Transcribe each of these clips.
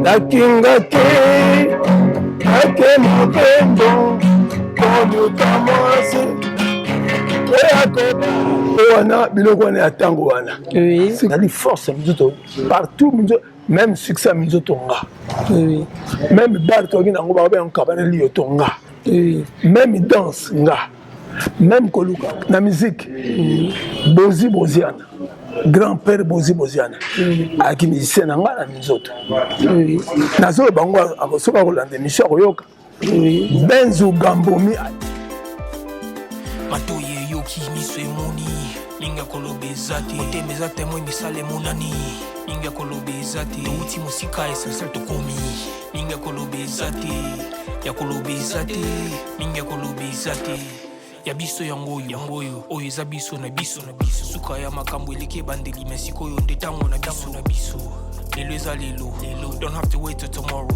Nakingaki ake mobembo koluka mwasi wana biloko wana ya ntango wana ezali force ya minzoto partout, minzoto même succès ya minzoto nga, même bar toyaki nango bakobenga kabana liyo to nga, même danse nga, même koluka na musique. Bozi Boziana, grand père Bozi Boziana, ayaki musicien na nga na minzoto. Nazoloba bango, soki akolanda émission akoyoka. Benzu Gambomi. Matoyi eyoki, miso emoni, mingi ya koloba eza te. Motema eza témoin, misala emonani, mingi ya koloba eza te. Touti mosika, essentiel tokomi, mingi ya koloba eza te, ya koloba eza te, mingi ya koloba eza te. Ya biso yango oyo, yango oyo, oyo eza biso na biso na biso. Suka ya makambo eleki ebandeli, me sikoyo nde ntango na biso na biso. Lelo eza lelo lelo, don't have to wait till tomorrow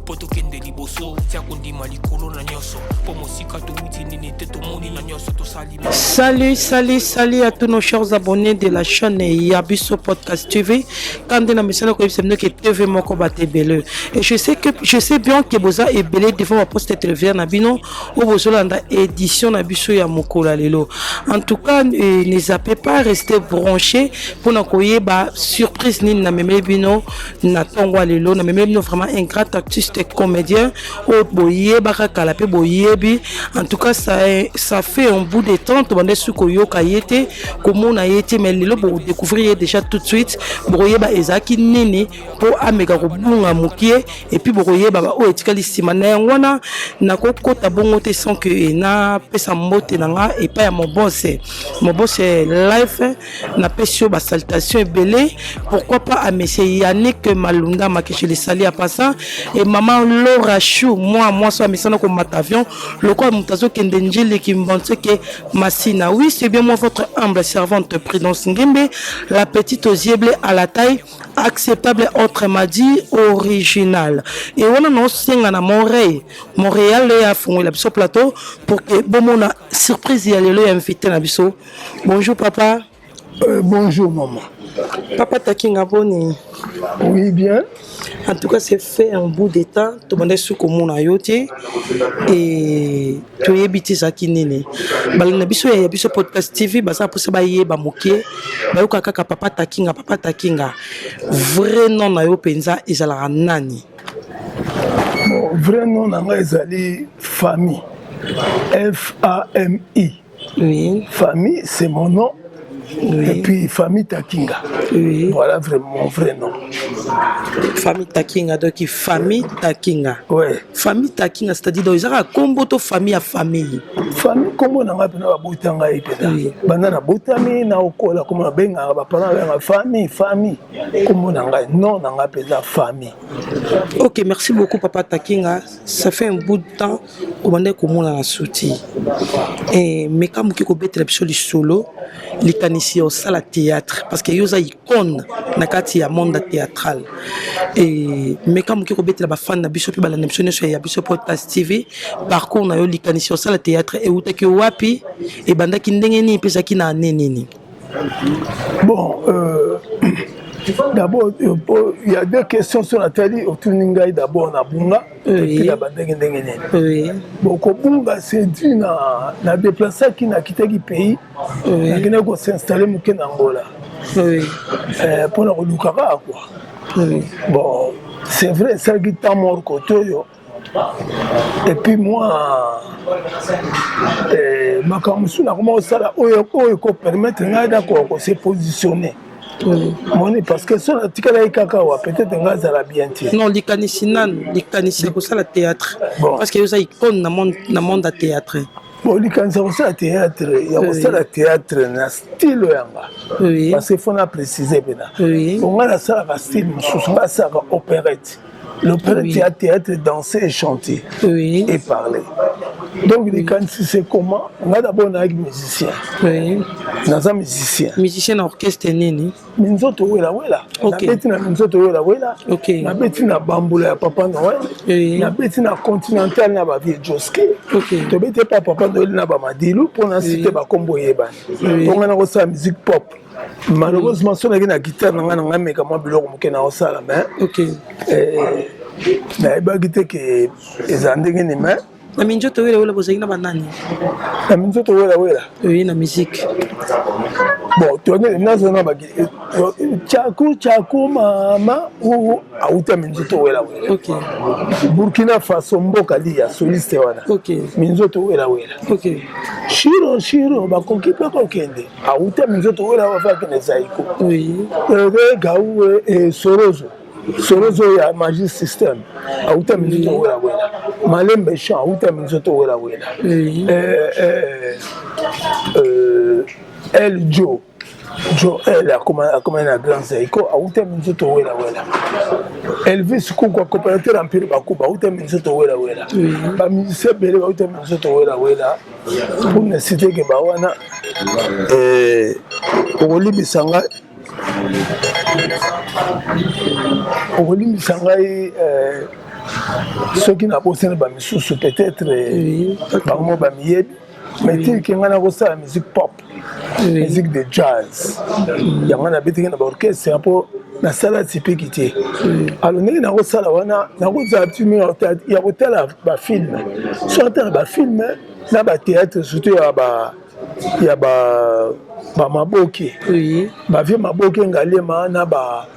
mpo tokende liboso. Tia kondima likolo na nyonso, mpo mosika towuti nini te, tomoni na nyonso tosali. Salut, salut, salut à tous nos chers abonnés de la chaîne Yabiso Podcast TV. Quand on a mis ça, que TV moko bato ebele. Et je sais bien que boza ebele devant ma poste télévision na bino ou bozolanda édition na biso ya mokolo ya lelo. En tout cas, ne zappez pas, restez branchés pour na koyeba surprise nini na meme bino na tongo ya lelo. Na meme bino vraiment un grand artiste et comédien oyo boyebaka kala pe boyebi. En tout cas, ça fait un bout de temps tobande su koyoka ye te, komona ye te, mais lelo bokodécouvrir ye déjà tout de suite. Bokoyeba ezalaki nini mpo ameka kobunga mokie, et puis bokoyeba baoyo etikali nsima na yango wana. Nakokota bongo te sans que napesa mbote na nga epai ya mobose mobose live. Napesi yo basalutation ebele, pourquoi pas à monsieur Yannick Malunda Makeshe, le sali à passant, et maman Laura Chou, moi mwasi amesana komata avion lokola moto azokende njeleki Mbanseke Masina. Oui, c'est bien moi, votre humble servante Prudence Ngembe, la petite aux yeux bleus à la taille acceptable, autrement dit original. Et wana naosenga na Montréal, Montréal afongola biso plateau pour que bomona surprise ya lelo ya invité na biso. Bonjour papa. Bonjour maman. Papa Takinga, boni? Oui, bien. En tout cas, c'est fait un bout de temps tobanda su komona yo te e toyebi te ezalaki nini. Balandi na biso ya biso Podcast TV baza mposa bayeba moke, bayoka kaka Papa Takinga, Papa Takinga. Vrai nom na yo mpenza ezalaka nani? Bon, vrai nom na ngai ezali Famille, F A M I. Famille, c'est mon nom. Et puis Famille Takinga. Voilà vraiment mon vrai nom. Famille Takinga, donc Famille Takinga. Ouais. Famille Takinga, c'est-à-dire donc ezalaka kombo to famille ya famille? Famille, kombo na ngai mpena babota ngai mpena. Banda nabotami na okola, kombo nabengaka, baparent babengaka Famille, Famille. Kombo na ngai, nom na ngai mpenza Famille. Ok, merci beaucoup papa Takinga. Ça fait un bout de temps obandaki komona na suti e, meka moke kobetela biso lisolo likanisi ya osala théâtre, parce que yo oza icône na kati ya monde théâtral. E, meka moke kobetela bafan na biso mpe balanda biso nyonso ya biso Podcast TV parcours na yo. Likanisi ya osala théâtre eutaki wapi? Ebandaki ndenge nini mpe ezalaki na ane nini? Bon, d'abord, il y a deux questions sur la tali otuni ngai. D'abord nabunga et na bandenge ndenge nini. Bon, kobunga, c'est dû na déplaçaki, nakitaki pays, nakendaki kos'installer moke na Angola mpona koluka kaka quoi. Bon, c'est vrai, esalaki temps mort kote oyo. Et puis moi, makambo mosusu nakoma kosala oyo oyo ekopermettre ngai nakoka kose positionner, moni, parce que so natikalaki kaka wa, peut-être ngai azala bien te. Non, likanisi nanu, likanisi ya kosala théâtre. Bon. Parce que yo oza icône na monde ya théâtre. Bon, likanisi ya kosala théâtre, ya kosala théâtre na style yanga, parce que faut na préciser mpena. Bon, ngai nasalaka style mosusu, ngai asalaka opérette. L'opérette, il y a théâtre, danser et chanter et parler. Donc likanisi, c'est comment? Ngai d'abord nayaki musicien. Naza musicien. Musicien na orchestre nini? Minzoto Welawela. Nabeti na Minzoto Welawela. Nabeti na Bambula ya Papa Noël. Nabeti na Continental na bavieux Joske. Tobeti epa Papa Noël na bamadilu, mpona cité bakombo eyebani. Mpo ngai nakosala musique pop. Malheureusement, so naki na guitare na ngai, na ngai meka mwa biloko moke na osala, mais nayebaki te ke eza ndenge nini, mais Na Minzoto Wela Wela, bozalaki na banani? Na Minzoto Wela Wela? Oui, na musique. Bon, toyaki naza na baki Tchaku Tchaku mama uu, auta Minzoto Wela Wela. Burkina Faso, mboka lia soliste wana. Minzoto Wela Wela. Shiro Shiro, bakoki mpe kokende, auta Minzoto Wela, bafakende Zaiko. Gauwe Sorozo Sorozo ya Magic System, auta Minzoto Wela Wela. Malembe Champ, auta Minzoto Wela Wela. El Jo Joel akoma na Grand Zaiko, auta Minzoto Wela Wela. Elvis Kuku, coopérateur Empire Bakuba, auta Minzoto Wela Wela. Bamusicien ebele bauta Minzoto Wela Wela, pour ne citer ke bawana. Okolimbisa ngai, okolimbisa ngai soki nabosani bamisusu, peut-être bango bamiyebi, mais tiki ngai nakosala musique pop, musique de jazz. Yango nabetaki na baorchestre mpo nasala typique te. Alors ndenge nakosala wana, nakozala ti ya kotala bafilm, so atala bafilm na bathéâtre, surtout ya ba bamaboke, bavie maboke Ngaliema na ba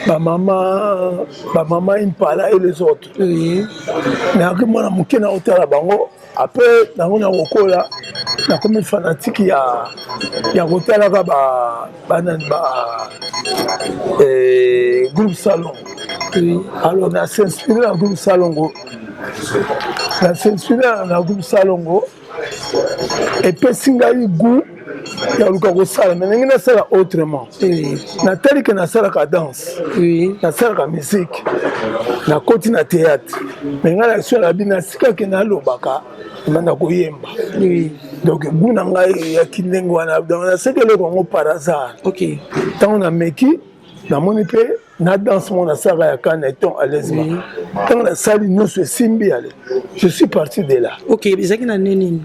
bamama bamama Impala et les autres. Nayaki mwana moke na kotala bango. Après nango na kokola, nakomi fanatique ya kotalaka ba banani, ba groupe Salongo. Alors na s'inspire na groupe Salongo, na s'inspire na groupe Salongo, epesi ngai goût ya luka kosala, mais ndenge nasala autrement. Natali ke nasalaka danse, nasalaka musique, nakoti na théâtre, mais ngai na so na bino nasikaki, nalobaka ebanda koyemba. Donc goût na ngai eyaki ndenge wana. Donc naseki eloko yango par hasard. Ntango nameki, namoni mpe na danse moko nasalaka ya kana eton à l'aise. Ntango nasali nyonso esimbi, ale je suis parti de là. Ok, ezalaki na nini?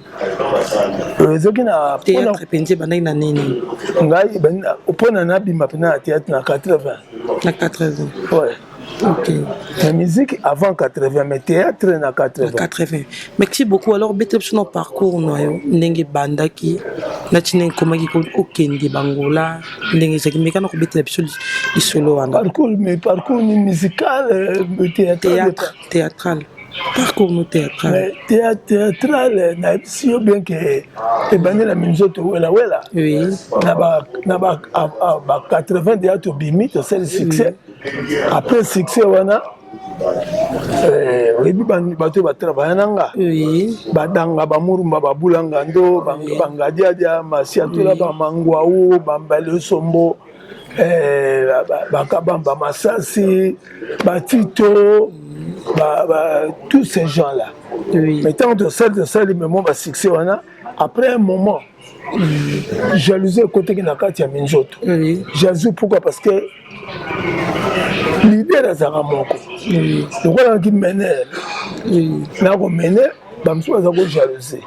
Ezalaki na Théâtre mpenza ebandaki na nini? Ngai mpona nabima mpena na théâtre na 80. Na 80? Ouais. La musique avant 80, mais théâtre na 80. 80. Merci beaucoup. Alors, betela biso na parcours na yo, ndenge ebandaki, nati ndenge ekomaki okende bangola, ndenge ezalaki, meka na kobetela biso lisolo wana. Parcours, mais parcours musical, théâtral? Théâtre, théâtral. Parcours no théâtral. Mais théâtre, théâtral, nayebisi yo bien ke ebandi na Minzoto Wela Wela. Na ba 80 deya tobimi, tosali succès. Après succès wana, oyebi bato batravaille na nga, badanga, bamurumba, babulangando, bangadiadia, masiatula, bamangwau, bambale sombo, bakabamba, masasi, batito, tous ces gens là. Mais ntango tosali, tosali memo basuccès wana, après un moment jalousie ekotaki na kati ya Minzoto. Jalousie pourquoi? Parce que leader azalaka moko. Lokola naki meneur, nakomene, bamosusu baza kojalousie.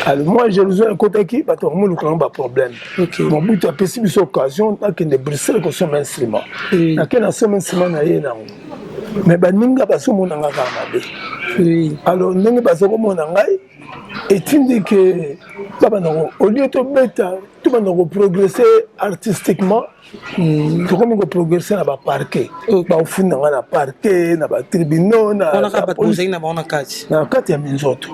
Alors moi, jalousie ekotaki, bato bakomolukanga baproblème. Mobutu apesi biso occasion nakende Bruxelles kosomba instrument. Nakende, nasomba instrument na ye nango, mais baninga bazomona nga kaka mabe. Alors ndenge baza komona ngai, etindi ke babanda, au lieu tobeta, tobanda koprogresse artistiquement, tokomi koprogresse na baparquet, baofunda nga na parquet, na batribunaux. Na kati ya Minzoto.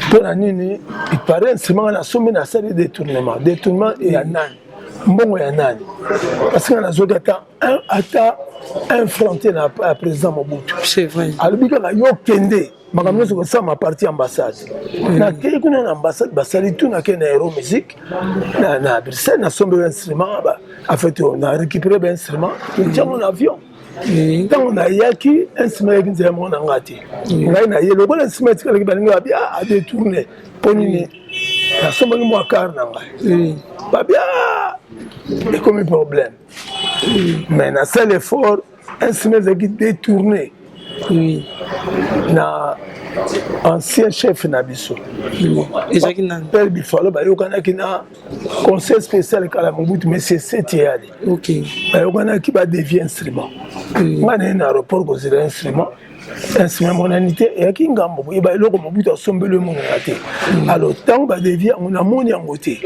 Mpo na nini? Ipare nsima nga nasombi, nasali détournement. Détournement ya nani? Mbongo ya nani? Parce que nga nazwaki ata un franc te na président Mobutu. C'est vrai. Alobi kaka yo kende, makambo nyonso kosala parti ambassade. Nakei kuna na ambassade, basali tout. Nakei na Euro Musique na Bruxelles, nasombeli instrument. En fait, na récupéré bainstrument, tiango na avion. Ntango nayaki, instrument eyaki nzela moko na nga te. Ngai naye, lokola instrument etikalaki, balingi babi adétourne. Mpo nini? Nasombaki mwa car na ngai, babi ekomi problème. Mais nasali effort, instrument ezalaki détourné na Ancien chef na biso ezalaki nani? Père Bifalo. Bayokanaki na conseil spécial kala Mobutu, monsieur Seti Yale. Bayokanaki badévier instrument. Ngai naye na aéroport kozela instrument, instrument monani te. Eyaki ngambo boyeba eloko Mobutu asombeli emonana te. Alors ntango badévier yango, namoni yango te.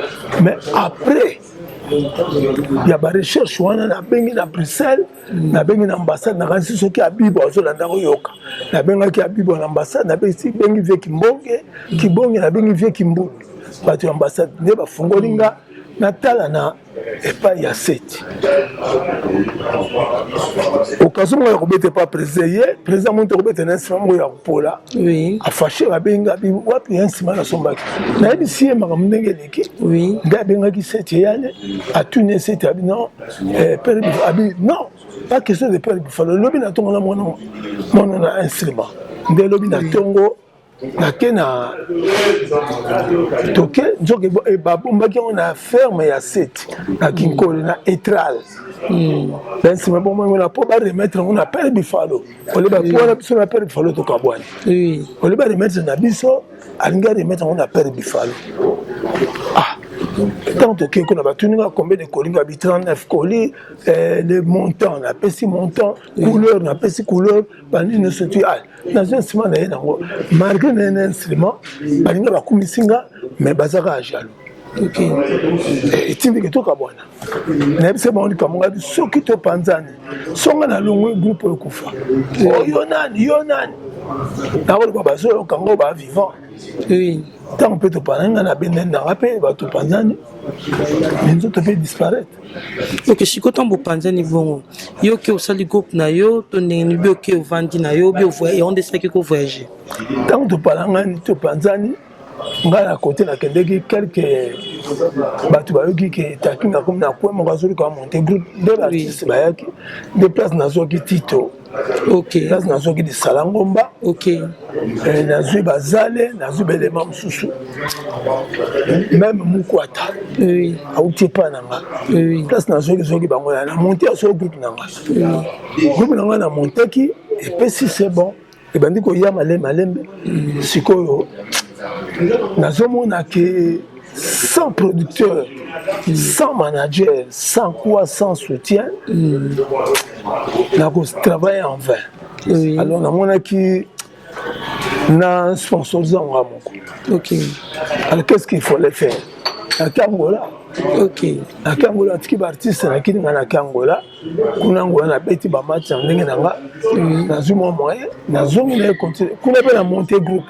Mais après ya barecherche wana, nabengi na Bruxelles, nabengi na ambassade. Nakanisi soki Abibo azolanda koyoka. Nabengaki Abibo na ambassade, nabengi vieux Kimbonge Kibonge, nabengi vieux Kimbulu. Bato ya ambassade nde bafungoli nga natala na epai ya Seti. Occasion moko ya kobeta epa président, ye président moni tokobeta na instrument moko ya kopola. Afâché, babengi abi wapi instrument nasombaki. Nayebisi ye makambo ndenge eleki. Nde abengaki Seti Eyale, atuni ye. Seti abi non, père abi non, pas question de père Bifalo. Elobi na ntongo na mwana mwana na instrument nde elobi na ntongo nake na toke nzoki babombaki yango na ferme ya Seti na Kinkole na Etral. Na nsima bongo yango na mpo baremettre yango na père Bifalo oleba mpo wana biso na père Bifalo tokabwani. Ole baremettre na biso, alingi aremettre yango na père Bifalo. Ah, ntango tokei kuna, batuni nga combien de colis. Nga bi 39 colis. Le montant, napesi montant, couleur, napesi couleur, banini nyonso ti. Ah, nazwi instrument na ye nango. Malgré na ye na instrument, balinga bakumisi nga, mais bazaka ya jaloux. Etindiki tokabwana. Nayebisa bango likambo ngai: soki topanzani, songa nalongwe, groupe oyo ekufa. Oyo nani, yo nani, nakoloba bazoyoka ngo ba vivant. Ntango mpe topanzani, ngai nabendani nanga mpe bato panzani, minzoto mpe disparaître. Ok, sikoyo ntango bopanzani bongo, yo oke osali groupe na yo to ndenge nini? Bi oke ovandi na yo, bi yango nde esalaki kovoyage? Ntango topalangani, topanzani, ngai na kote nakendeki. Quelque bato bayoki ke Takinga komi na coin moko, azoluka monte groupe. Nde baartiste bayaki, nde place nazwaki Tito, place nazwaki Lisala Ngomba. Nazwi bazale, nazwi belema mosusu, même Mukwata auti epa na nga. Place nazwaki zwaki bango na monte ya solo groupe na nga. Groupe na nga na monteki, epesi, c'est bon, ebandi koya malembe malembe. Sikoyo nazomona ke sans producteur, sans manager, sans quoi, sans soutien, nakotravailler en vain. Alors namonaki na sponsorise nga moko. Alors qu'est-ce qu'il fallait faire? Naki Angola. Naki Angola, natiki baartiste, nakini nga, naki Angola. Kuna Angola nabeti bamatch na ndenge na nga, nazwi mwa moyen, nazongi na ye continue kuna mpe na monte groupe.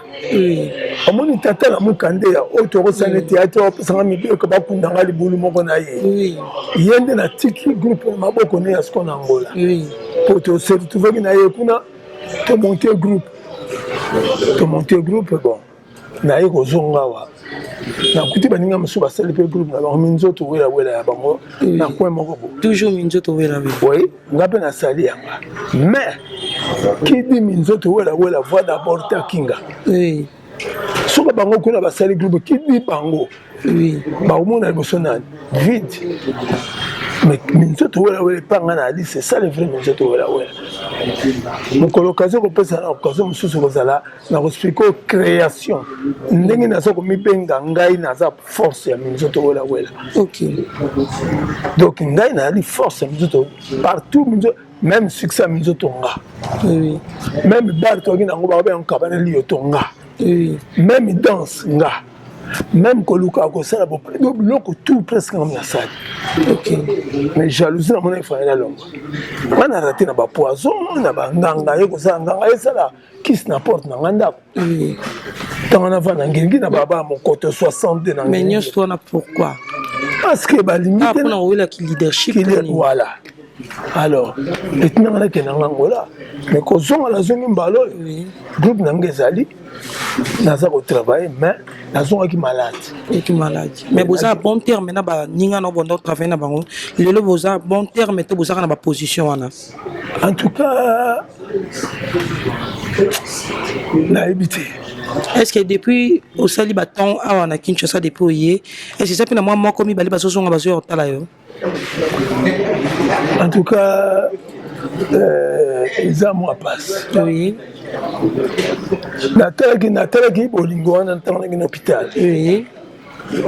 Omoni tata na mokande ya oyo tokosala théâtre, opesanga mibeko, bakundanga libulu moko na ye. Ye nde natiki groupe na maboko ne ya siko na Angola, po tose retrouvaki na ye kuna, tomonte groupe, tomonte groupe. Bon, naye kozonga awa, nakuti baninga mosusu basali mpe groupe na bango, Minzoto Welawela ya bango na coin moko bo. Toujours Minzoto Welawela. Oui, nga mpe nasali yanga. Mais qui dit Minzoto Welawela voit d'abord Takinga. Soki bango kuna basali groupe, qui dit bango, bakomona liboso nani? Vide. Mais Minzoto Welawela epanga na ali, c'est ça le vrai Minzoto Welawela. Mokolo occasion kopesa na occasion mosusu kozala na koexpliquer création ndenge naza komibenga. Ngai naza force ya Minzoto Welawela. Donc ngai nazali force ya Minzoto partout, minzoto, même succès ya Minzoto nga, même bar toyaki nango, bakobenga kabane liyo to nga, même danse nga, même koluka kosala biloko tout presque ngam nasali. Mais jalousie namona efale nalongwa. Nga na rate na bapoison na banganga, ye kosala nganga, esala kisi na porte na nga ndako. Ntango navanda Ngiringi na balabala Mokoto 62 na Mais nyonso wana pourquoi? Parce que balingi. Mpona kowelaki leadership. Voilà. Alors etinanga nakende nga Angola, mais kozonga nazongi mbala oyo, groupe na nga ezali, naza kotravaille, mais nazongaki malade. Eki malade, mais boza bon terme na baninga na bonda travaille na bango lelo? Boza bon terme to bozaka na baposition wana? En tout cas nayebi te. Est ce que depuis osali batemps awa na Kinshasa, depuis oye, est ce que eza mpe na mwa moko mibale bazozonga, bazoya kotala yo? En tout cas Eza mwa pasi. Oui. Natalaki bolingo wana ntango naki na hôpital. Oui.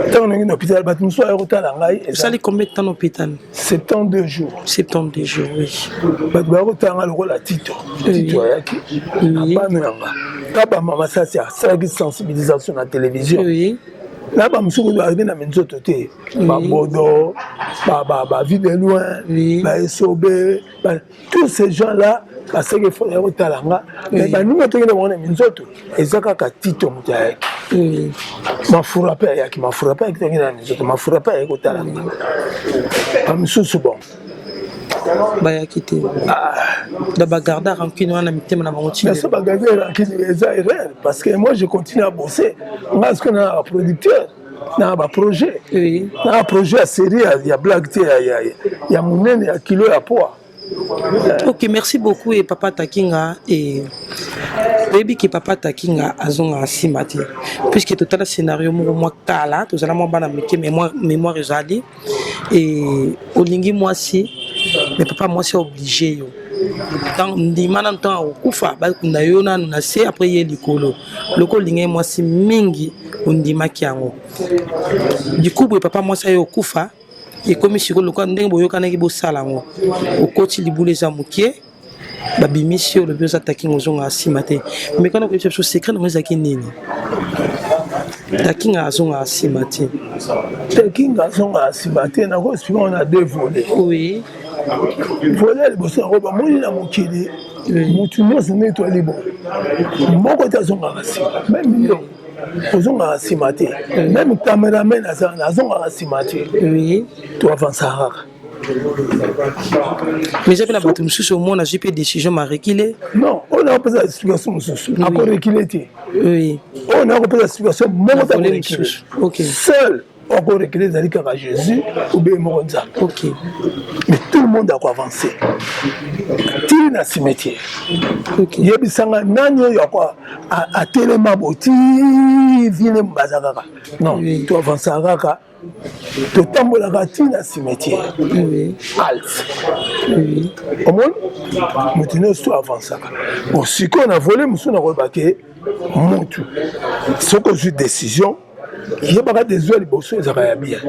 Ntango naki na hôpital, bato mosusu aya kotala ngai. Osali combien de temps na hôpital? 72 jours. 72 jours, oui. Bato baya kotala ngai lokola Tito. Tito ayaki na bano yanga ka bamama sasi asalaki sensibilisation na télévision. Na bamosusu bazalaki na minzoto te, babodo, bavie de loin, baesobe, tous ces gens là basaki efort ya kotala nga. Mais baninga toki na bango na minzoto, eza kaka Tito moto ayaki. Mafura mpe ayaki, mafura mpe ayaki. Toki na minzoto, mafura mpe ayaki kotala nga. Bamisusu, bon. Bayaki te da bagarda rancune wana mitema na bango. Mais so bagarde rancune, eza erreur, parce que moi je continue à bosser. Nga sikoyo na baproducteur, na baprojet, na baprojet ya série ya blague te, ya monene, ya kilo, ya poids. Ok, merci beaucoup. E papa Takinga, e toyebi ke papa Takinga azongaka nsima te, puisque totala scénario moko mwa kala, tozala mwa bana mike, mémoire ezali. E olingi mwasi, mais papa mwasi oblige yo ndima nanu, ntango akokufa bakunda yo nanu na se, après ye likolo. Loko olingi ye mwasi mingi, ondimaki yango. Du coup boye papa mwasi aye okufa, ekomi sikoyo lokola ndenge boyokanaki bosala yango, okoti libulu eza moke, babimisi yo, olobi oza Takinga, ozongaka nsima te. Mais kana koyebisa biso secret nango ezalaki nini? Takinga azongaka nsima te. Takinga azongaka nsima te, nakoexpliquer na deux volets. Volet ya liboso yango, bamoni na mokili motu nyonso ndenge toali boye, moko te azongaka nsima. Même yo ozongaka nsima te, même cameraman aza azongaka nsima te. Toavansaka kaka. Mais eza mpe na bato mosusu, omona azwi mpe décision, marekile. Non, oyo nakopesa explication mosusu, akorekile te. Oyo nakopesa explication moko te, akorekile. Seul akorekile ezali kaka Jésus obe moko Nzambe. Mais tout le monde akoavance ti na cimetière. Yebisanga nani oyo atelema bo ti vile baza kaka? Non, toavansaka kaka, totambolaka ti na cimetière alt. Omoni, moto nyonso to avansaka. Bon, sikoyo na volet mosusu, nakoyeba ke motu soki ozwi décision, yebaka décision ya liboso ezalaka ya bien.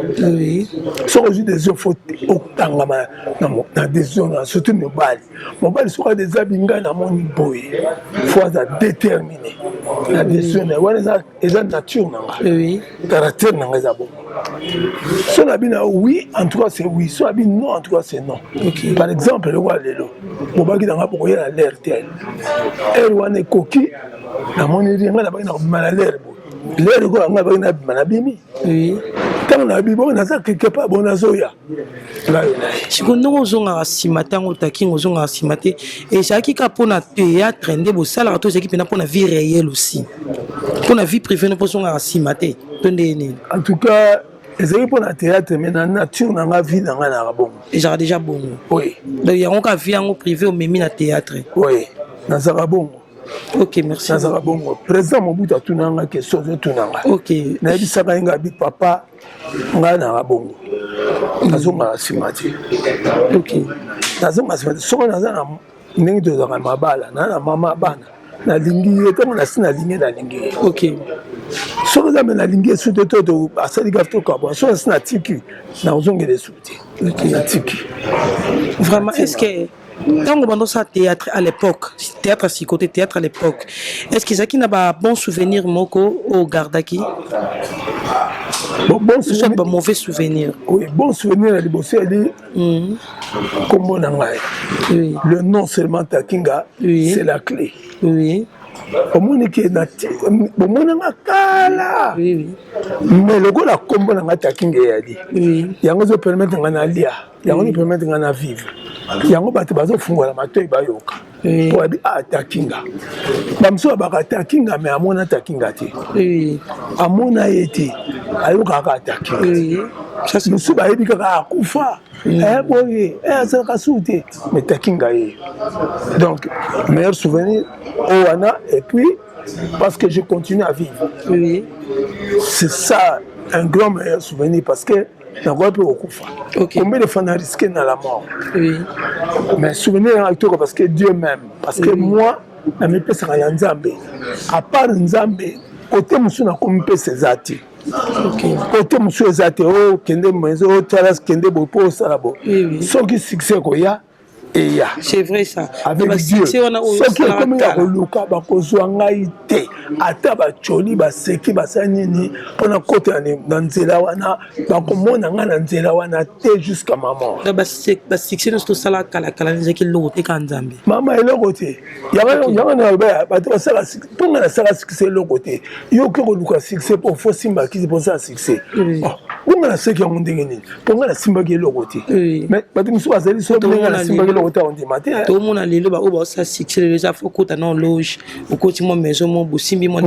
Soki ozwi décision, faut okangama na décision na, surtout mobali. Mobali soki adeza bingai, namoni boye, faut aza déterminé na décision na ye. Wana eza nature na nga, caractère na nga eza bongo. So na bino oui, en tout cas c'est oui. So na bino non, en tout cas c'est non. Par exemple, lokola lelo bobaki na nga bokoya na l'heure tel, heure wana ekoki, namoni ri ngai nabaki na kobima na l'heure boye, l'heure ekoya ngai baki nabima, nabimi. Ntango nayebi bongo naza quelque part, bon, nazoya ngai na ye. Sikoyo ndenge ozongaka nsima, ntango Otakinga ozongaka nsima te, ezalaki kaka mpona théâtre nde bosalaka to ezalaki mpena mpona vie réelle aussi, mpona vie privée no, mpo ozongaka nsima te to ndenge nini? En tout cas ezalaki mpona théâtre, mais na nature na nga, vie na ngai naka bongo. Ezalaka déjà bongo? Oui. Donc yango kaka vie yango privé omemi na théâtre? Oui, nazalaka bongo. Ok, merci. Nazalaka bongo. Président Mobutu atunanga question ozotunanga. Nayebisaka ye ngai bi papa ngai naka bongo, nazongaka nsima te. Nazonga nsima te soki naza na ndenge tozalaka mabala na mama bana, nalingi ye. Ntango nasi nalingi, nalingi ye. Soki eza me nalingi esu te, to asali gafe, tokabwa. Soki nasi natiki, nakozongela esu te, natiki. Vraiment, est ce que ntango bando osala théâtre à l'époque, théâtre siko te, théâtre à l'époque, est ce que ezalaki na ba bon souvenir moko oyo ogardaki? Bon, bon soit souvenir, ba mauvais souvenir? Oui, bon souvenir ya liboso eli kombo na ngai, le nom seulement Takinga, c'est la clé. Omoni ke bomonanga kala, mais lokola kombo na ngai Takinga eyali, yango ezopermettre ngai nalia, yango ezopermettre ngai na vivre, yango bato bazofungola matoi bayoka po abi ah, Takinga. Bamosusu babaka Takinga, mais amona Takinga te, amona ye te, ayokaka Takinga. Mosusu bayebi kaka akufa boye, asalaka su te, mais Takinga ye. Donc meilleur souvenir oyo wana, et puis parce que je continue à vivre, c'est ça un grand meilleur souvenir, parce que Nakoki mpe kokufa. Combien de fois na risqué na la mort? Mais souvenir yanga kitoko parce que Dieu m'aime, parce que moi namipesaka ya Nzambe. À part Nzambe, kote mosusu nakomipesa eza te. Kote mosusu eza te. O kende maison, otala, kende boye mpo osala bo. Soki succès ekoya, eya. C'est vrai ça. Avec Dieu, soki ekomi ya koluka, bakozwa ngai te. Ata bacoli, baseki, basali nini mpona kota na nzela wana, bakomona ngai na nzela wana te jusqu'à ma mort. Basuccès nyonso tosala kalakala ezalaki eloko te, kaka Nzambe. Mama, eloko te. Yango na bato basala mpo ngai nasala succès, eloko te. Yo oke koluka succès mpo fo simba kisi mpo osala succès. Bonga naseki yango ndenge nini? Mpo ngai nasimbaki eloko te. Mais bato mosusu bazali so ndenge nasimbaki eloko te, ondima te. Tomona lelo baoyo baosala succès lelo, eza fo kota na loge, okoti mwa maison mo, bosimbi mwa.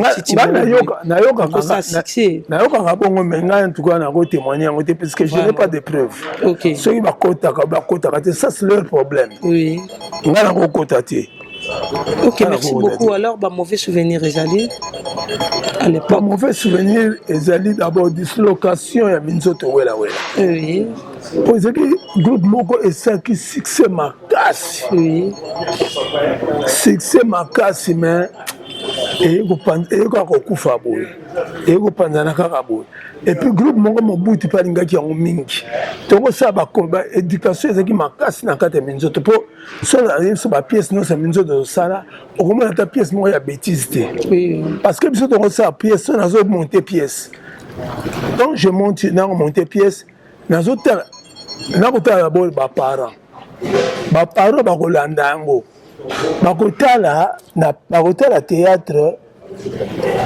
Nayokaka bongo, mais ngai en tout cas nakotémoigne yango te parce que je n'ai pas de preuve. Soki bakotaka, bakotaka te, ça c'est leur problème. Ngai nakokota te. Ok, merci beaucoup. Alors, bah, mauvais souvenir ezali à l'époque? Ba mauvais souvenir ezali d'abord dislocation ya Minzoto Welawela. Po ezalaki groupe moko esalaki succès makasi. Succès makasi, mais eye kaka kokufa boye, eye kopanzana kaka boye. Et puis groupe moko, Mobutu mpe alingaki yango mingi. Tokosala baéducation ezalaki makasi na kati ya Minzoto, mpo so nayebi biso bapièce nyonso ya Minzoto tozosala, okomona ata pièce moko ya bétise te, parce que biso tokosala pièce, so nazomonte pièce, donc je monte, nakomonte pièce, nazotala, nakotala d'abord baparent. Baparent bakolanda yango, bakotala na bakotala théâtre.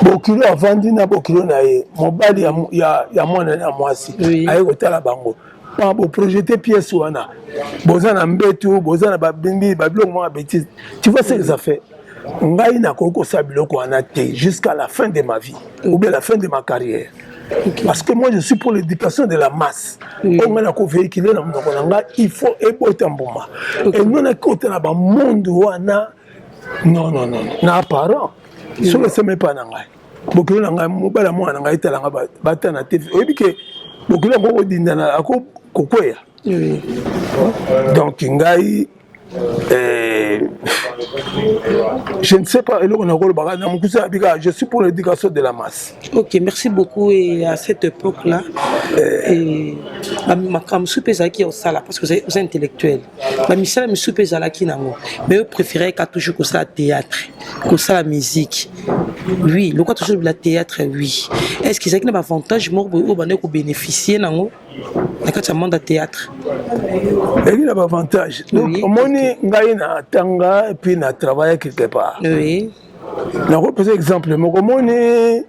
Bokilo avandi na bokilo na ye, mobali ya mwana ya mwasi aye kotala bango, pa boprojeter pièce wana, boza na mbetu, boza na babimbi, babiloko moko ya bétise. Tu vois ce que ça fait? Ngai nakoki kosala biloko wana te jusqu'à la fin de ma vie ou bien la fin de ma carrière, parce que moi je suis pour l'éducation de la masse. Oyo ngai nakovéhicule na monoko na ngai, il faut ebota mbuma. Enonaki kotala bamonde wana, non, non, non. Na parent, soki esema epa na ngai, bokilo na ngai, mobali ya mwana na ngai etalanga, bata na TV, oyebi ke bokilo yango kodindana, ako kokweya. Donc ngai je ne sais pas eloko nakolobaka na mokuse ya bika, je suis pour l'éducation de la masse. Ok, merci beaucoup. Et à cette époque là, et makambo mosusu mpe ezalaki ya kosala, parce que oza intellectuel, bamisala misusu mpe ezalaki nango, mais oyo préféré ka toujours kosala théâtre, kosala musique? Oui, lokwa toujours la théâtre, oui. Est ce que ezalaki na baavantage moko boye oyo bandaki kobénéficie nango na kati ya monde ya théâtre? Ezali na baavantage. Donc omoni, ngai na tanga et puis na travaille quelque part. Nakopesa exemple moko. Omoni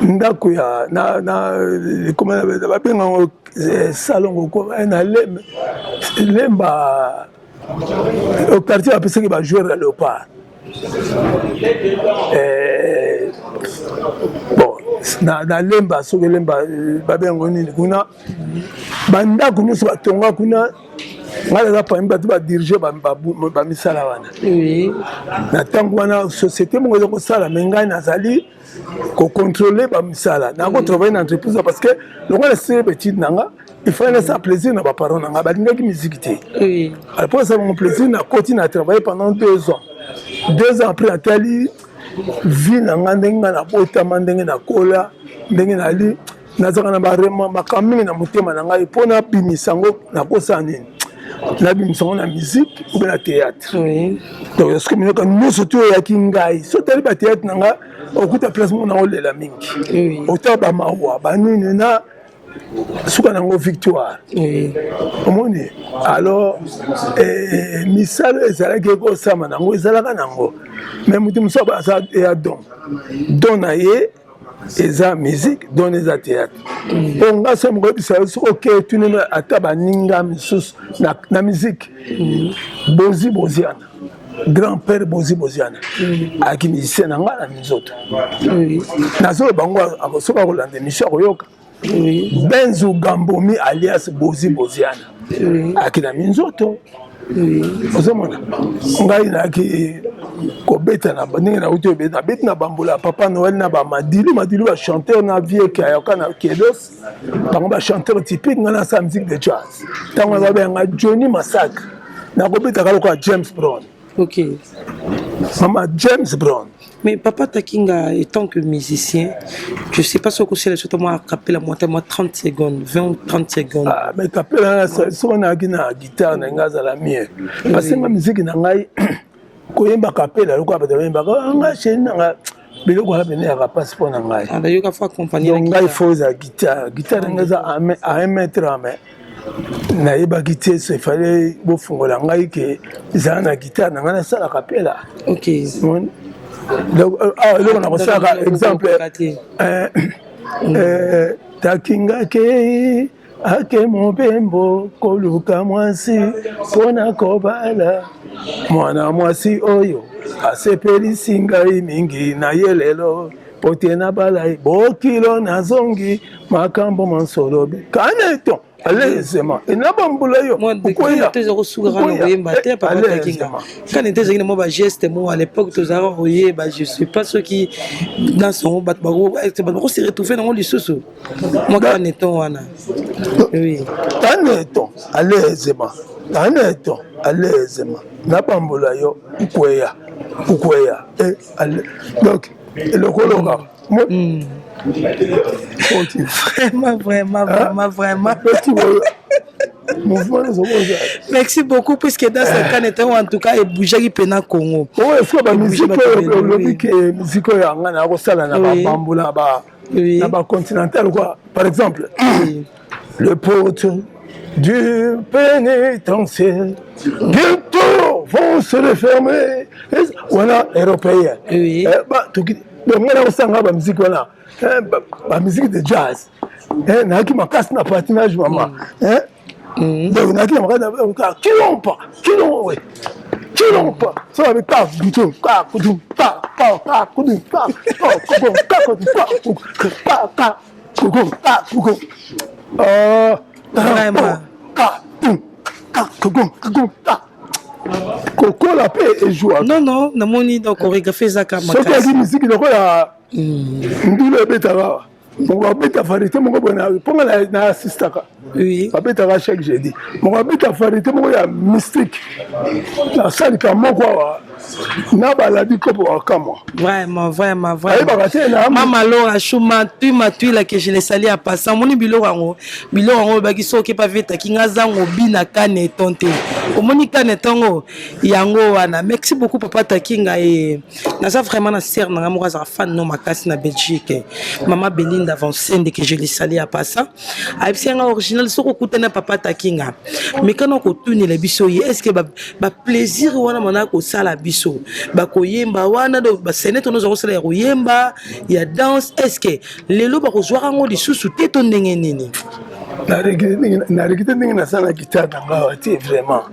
ndako ya na babengango salongo na Lemba, au quartier bapesaki bajoueur ya Léopard. Bon, na Lemba, soki Lemba babengango nini kuna, bandako nyonso batonga kuna, ngai naza parmi bato badirige bamisala wana. Na ntango wana société moko eza kosala, me ngai nazali kocontrôle bamisala, nakotravaille na entreprise, parce que longo nasili baétude na nga, il fallait nasala plaisir na baparent na nga, balingaki musique te. Alors mpo nasala bango plaisir, nakoti na travaille pendant 2 ans. 2 ans après, natali vie na nga, ndenge nga nabotama, ndenge nakola, ndenge nali, nazalaka na barema makambo mingi na motema na ngai. Mpo nabimisa yango, nakosala nini? Nabimisa yango na musique ou bien na théâtre. Donc soki minoko nyonso to oyaki ngai, so otali bathéâtre na nga, okuta place moko naolela mingi, otala bamawa banini, na suka nango victoire. Omoni, alors misala ezalaki ekosama nango, ezalaka nango, mais moto mosusu aza ya don na ye eza musique, don eza théâtre. Mpo nga so moko oyebisa yo, soki oke tuneno ata baninga misusu na musique, Bozi Boziana, grand père Bozi Boziana, ayaki musicien na nga na Minzoto. Nazoloba bango, soki akolanda émission akoyoka. Benzu Gambomi alias Bozi Boziana ayaki na Minzoto. Ozomona, ngai nayaki. Kobeta na ndenge nauti obeta, nabeti na bambola ya Papa Noel na bamadilu madilu, bachanteur na vie kayoka na Kedos, bango bachanteur typique. Ngai nasala musique de jazz. Ntango na babenganga Johnny Massacre, nakobetaka lokola James Brown. Mama, James Brown. Mais Papa Takinga, étant que musicien, je sais pas ce que c'est, surtout moi, capella, moi, moi, 30 secondes, 20 ou 30 secondes. Ah, mais capella, soki nayaki na guitare na ngai, azala mieux, parce que nga musique na ngai, koyemba capella lokola bato bayembaka, nga chéri na nga, biloko wana pene yaka mpasi mpo na ngai. Ah, yoka faut accompagner. Donc ngai faut eza guitare. Guitare na ngai eza à 1 mètre, mais nayebaki te, so efale bofungola ngai ke ezala na guitare na ngai, nasala capella. Donc awa eloko na kosalaka, exemple, Takinga ke ake mobembo koluka mwasi mpona kobala, mwana mwasi oyo asepelisi ngai mingi na ye lelo po te nabala ye, bokilo nazongi makambo mansolobi kaneton alezema ena bambula yo. Toza kosukaka na koyemba te, Papa Takinga. Kani te, ezalaki na mwa bageste mo à l'époque tozalaka koyeba. Je suis pas soki dans songo bato bakose retrouve nango lisusu, mwa kaneton wana, oui. Kaneton alezema, kaneton alezema nabambola yo ukweya ukweya. Donc eloko kaka. Vraiment, vraiment, vraiment, vraiment. Mouvement. Merci beaucoup, puisque dans ce cas n'était en tout cas ebougeaki mpenza Congo. Oyo eske bamusique oyo olobi ke musique oyo yanga na kosala na babambu na bacontinental quoi, par exemple le porte du pénitencier bientôt vont se refermer, wana européen. Donc nga na kosanga bamusique wana, bamusique de jazz, nayaki makasi na patinage, mama. Donc nayaki na makasi kilompa kilomwe kilompa so babe ka kutu ka kutu ka ka ka kutu ka ka ka ka ka ka kuku ka kuku. Vraiment. Ka ka kuku kuku ka kokola mpe ezwaka. Non, non, namoni donc chorégraphie ezaka. Soki ayaki musique lokola ndula ebetaka, moko abeta variété moko boye mponga na assistaka, babetaka chaque jeudi, moko abeta variété moko ya mystique, nasalika moko awa na baladi kopo wakamwa. Vraiment, vraiment, vraiment. Ayebaka te na Mama Laura Chuma tui matui que je les salue en passant. Omoni biloko yango, biloko yango oyebaki soki epa vetaki nga zango bina kaneton te, omoni kanetongo yango wana. Merci beaucoup, Papa Takinga. E naza vraiment na sœur na nga moko azala fan no makasi na Belgique, Mama Belinda Vansende, que je les salue en passant. Ayebisi yanga original, soki okutani na Papa Takinga, mekana kotunela biso ye, est ce que baplaisir wana mana kosala biso bakoyemba wana, bascénette wana oza kosala ya koyemba, ya danse, est ce que lelo bakozwaka yango lisusu te to ndenge nini? Naregretter ndenge nasala na guitare na ngai te. Vraiment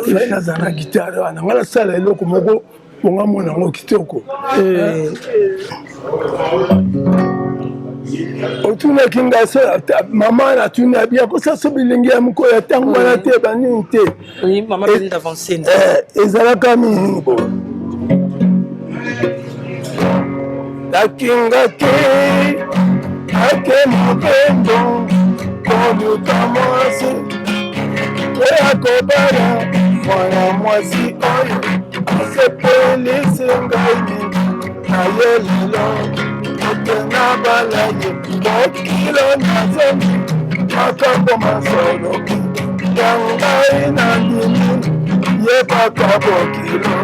fai nazala na guitare wana, ngai nasala eloko moko bonga mona yango kitoko. Otunaki nga so, mama, natuni abi akosala so bilenge ya mokolo ya ntango wana te, banini te, ezalaka mingi boye. Nakingaki ake mobembo koluka mwasi oyo akobala, mwana mwasi oyo asepelisi ngai mingi na ye lelo ote nabala ye, bokilo nazongi makambo masoloki ya ngai na ndimi yebaka bokilo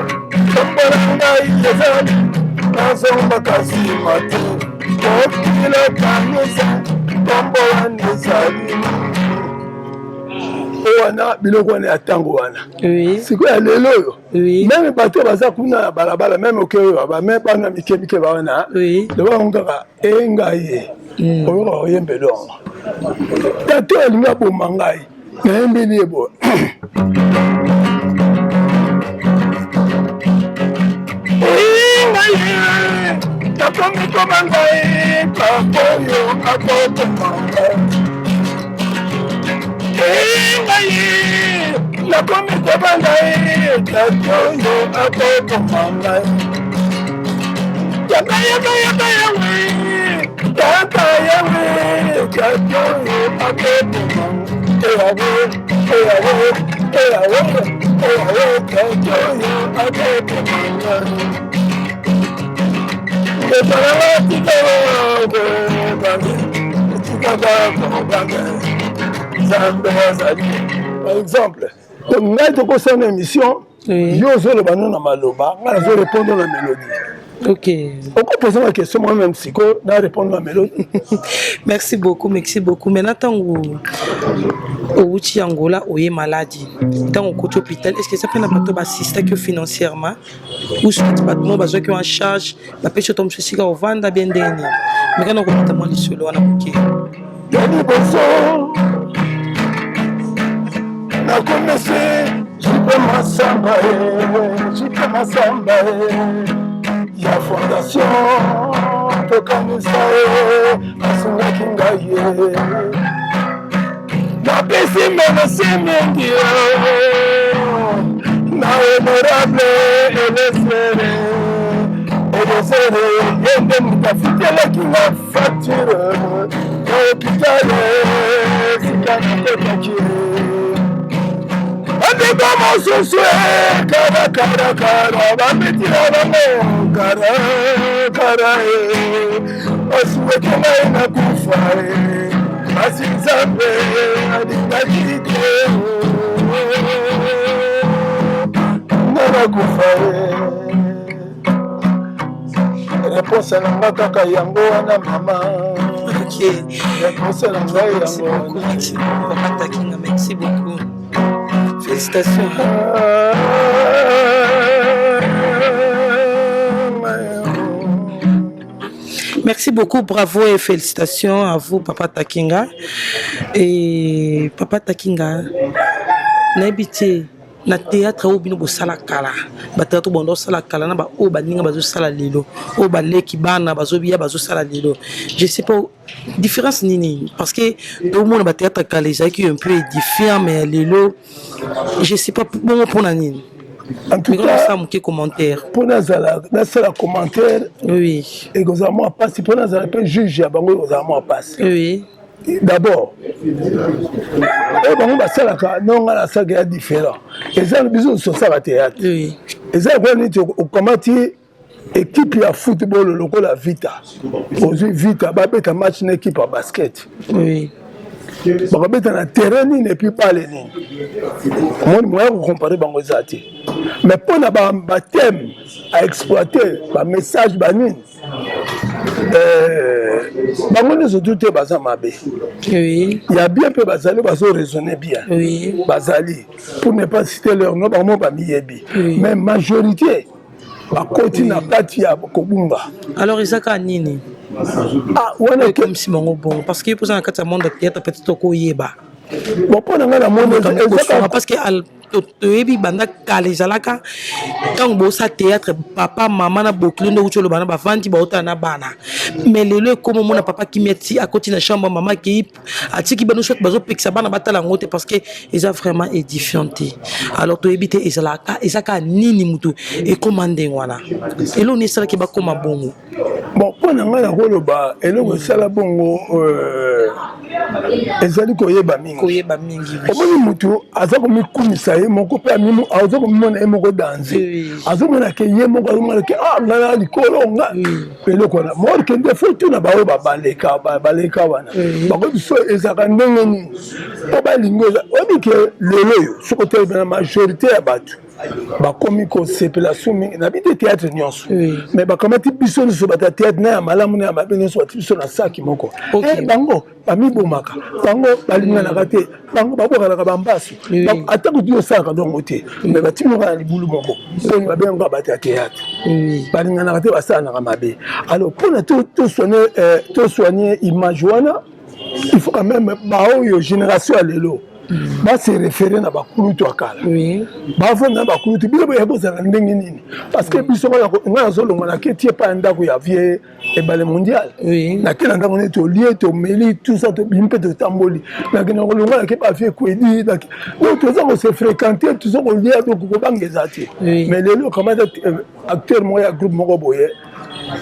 kombo na ngai eza nazombaka nsima te, bokilo kanisa kombo wana ezali wana biloko wana ya ntango wana. Sikoyo ya lelo oyo, même bato baza kuna na balabala, même oke oyo bame bana mike mike bawana, loba yango kaka engai ye oyoka oyembeli yango. Tata oyo alingi aboma ngai, nayembeli ye boye: ngai nakomi koma ngai kakoyo akokoma ngai. Nakomi kobanga ye, tata oyo akoboma ngai. Yaka yaka yaka yawe, tata yawe, tata oyo akoboma. Eyawe, eyawe, eyawe, eyawe, tata oyo akoboma ngai. Ezalaka tikala kobanga, tikaka kobanga. Nzambe azali. Par exemple, donc ngai tokosala na émission, yo ozoloba no na maloba, ngai nazo répondre na mélodie. Ok. Okopose ma question moi même sikoyo na répondre na mélodie. Merci beaucoup, merci beaucoup. Maintenant ntango owuti Angola oye maladi, ntango okoti hôpital, est-ce que eza mpe na bato baassistaki yo financièrement ou soit bato moko bazwaki yo en charge, bapesi yo to mosusu esika ovanda bien ndenge nini? Meka na kobeta mwa lisolo wana moke. Ya liboso nakomisi jipe masamba e jipe masamba e ya fondation tokanisa e asungaki ngai e napesi merci mingi e na honorable elesere elesere ye nde moto afutelaki nga facture ya hôpital esika nakotaki. Bandeko mosusu karakarakara babeti na bango karakara basuweke ngai nakufa, kasi Nzambe alingaki te nga nakufa. Réponse na nga kaka yango wana, mama. Réponse na ngai yango wana. Merci beaucoup, Papa Takinga, merci beaucoup. Félicitations. Merci beaucoup, bravo et félicitations à vous, Papa Takinga. Et Papa Takinga, nayebi te na théâtre oyo bino bosala kala, bathéâtre bando osala kala na baoyo baninga bazosala lelo, oyo baleki bana bazobiya bazosala lelo, je sais pas différence nini, parce que tomona bathéâtre kala ezalaki un peu édifiant, mais ya lelo je sais pas bongo mpona nini. En tout cas, osala moke commentaire. Mpo nazala nasala commentaire, ekozala mwa mpasi. Mpo nazala mpe juge ya bango, ekozala mwa mpasi. D'abord, oyo bango basalaka no ngai nasalaka ya différent. Eza biso nyonso tosala théâtre. Eza lokola neti okamati équipe ya football lokola Vita, ozwi Vita babeta match na équipe ya basket, bakobeta na terrain nini et puis balle nini? Omoni, moya kocomparer bango eza te. Mais mpo na bathème à exploiter, bamessage banini, bango nyonso tu te baza mabe. Ya bien mpe bazali, bazo raisonner bien. Bazali, pour ne pas citer leur nom, bango bamiyebi. Mais majorité bakoti na kati ya kobunga. Alors eza kaka nini? Ah, wana ekomisi bango bongo, parce que mpoza na kati ya monde ya théâtre, peut-être okoyeba. Bon, mpo na ngai namoni parce que toyebi banda kala ezalaka ntango bosala théâtre, papa, mama na bokilo nde okuti oloba na bavandi baotala na bana. Mais lelo ekoma omona papa kimia ti akoti na chambre, mama akei atiki bano, soit bazopekisa bana batala yango te parce que eza vraiment édifiant te. Alors toyebi te ezalaka eza kaka nini motu ekóma ndenge wana, eloko nini esalaki bakóma bongo? Bon, mpo na ngai nakoloba eloko esala bongo ezali koyeba mingi. Koyeba mingi. Omoni, motu aza komikumisa ye moko mpe aza komimona ye moko danger. Azomona ke ye moko, azomona ke ah, ngai na likolo nga eloko wana morke nde fo tuna baoyo baleka baleka wana, bango biso ezalaka ndenge nini mpo balingi. Oyebi ke lelo oyo soki otelemi na majorité ya bato bakomi kosepela su mingi na bi te théâtre nyonso, mais bakamati biso nyonso bato ya théâtre, na ya malamu na ya mabe nyonso, bati biso na saki moko. Bango bamibomaka, bango balinganaka te, bango babwakanaka bambasu. Ata kutu osalaka dongo te, mais batimi moko na libulu moko oyo babengaka bato ya théâtre balinganaka te, basalanaka mabe. Alors mpona tosoigne image wana, il faut quand même baoyo génération ya lelo. Base référer na bakulutu ya kala, bavanda na bakulutu. Bino boya kozala ndenge nini? Parce que biso, ngai nazolongwa, naketi epai ya ndako ya vieux Ebale Mondial. Nake na ndako neti tolie, tomeli, tout ça, tobimi mpe totamboli. Nakende kolongwa, nake bavieux Kwedi. Donc toza kose fréquenter, toza kolia, donc kobanga eza te. Mais lelo kamata acteur moko ya groupe moko boye,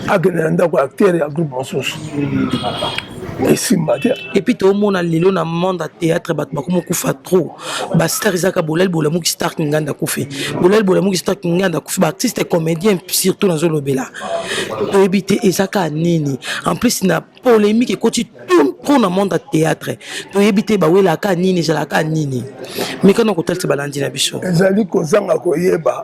akende na ndako ya acteur ya groupe mosusu, esimba te. Et puis toomona lelo na monde ya théâtre, bato bakoma kokufa trop. Bastar ezaka bolali bolamuki, star Kinganda akufi, bolali bolamuki, star Kinganda akufi. Baartiste comédien surtout nazolobela, toyebi te ezaka nini. En plus na polémique ekoti trop na monde ya théâtre, toyebi te bawelaka nini, ezalaka nini. Mekana kotalisa balandi na biso. Ezali kozanga koyeba.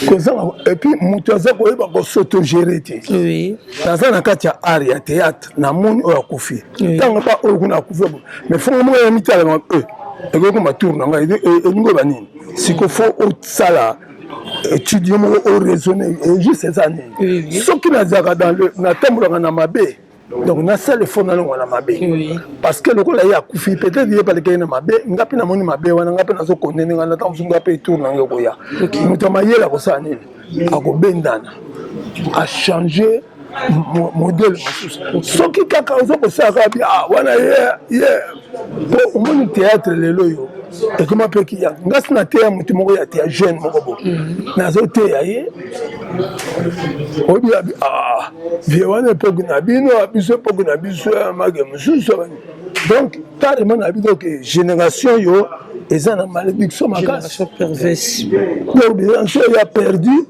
Kozanga, et puis moto aza koyeba kos'autogérer te. Naza na kati ya art ya théâtre, namoni oyo akufi, ntango ba oyo kuna akufi, mais fongo moko ya mitalama ekoki koma tour na ngai. Elingi oyeba nini? Siko faut osala étude yo moko, oraisonner juste eza nini. Soki nazalaka dans le natambolaka na mabe, donc nasala effort nalongwa na mabe, parce que lokola ye akufi, peut-être ye balekaki na mabe, nga mpe namoni mabe wana, nga mpe nazokondene nga na ntango mosusu nga mpe tour na ngai koya. Moto ya mayele akosala nini? Akobendana, achanger modèle mosusu. Soki kaka oza kosala kaka bi wana ye ye, po omoni théâtre lelo oyo ekoma mpe kiya. Nga si nateya motu moko ya teya jeune moko bo, nazoteya ye, oyebi, ah, vieux wana époque na bino, biso époque na biso ya make mosusu. Donc carrément na bino ke génération yo eza na malédiction makasi. Donc génération ya perdu.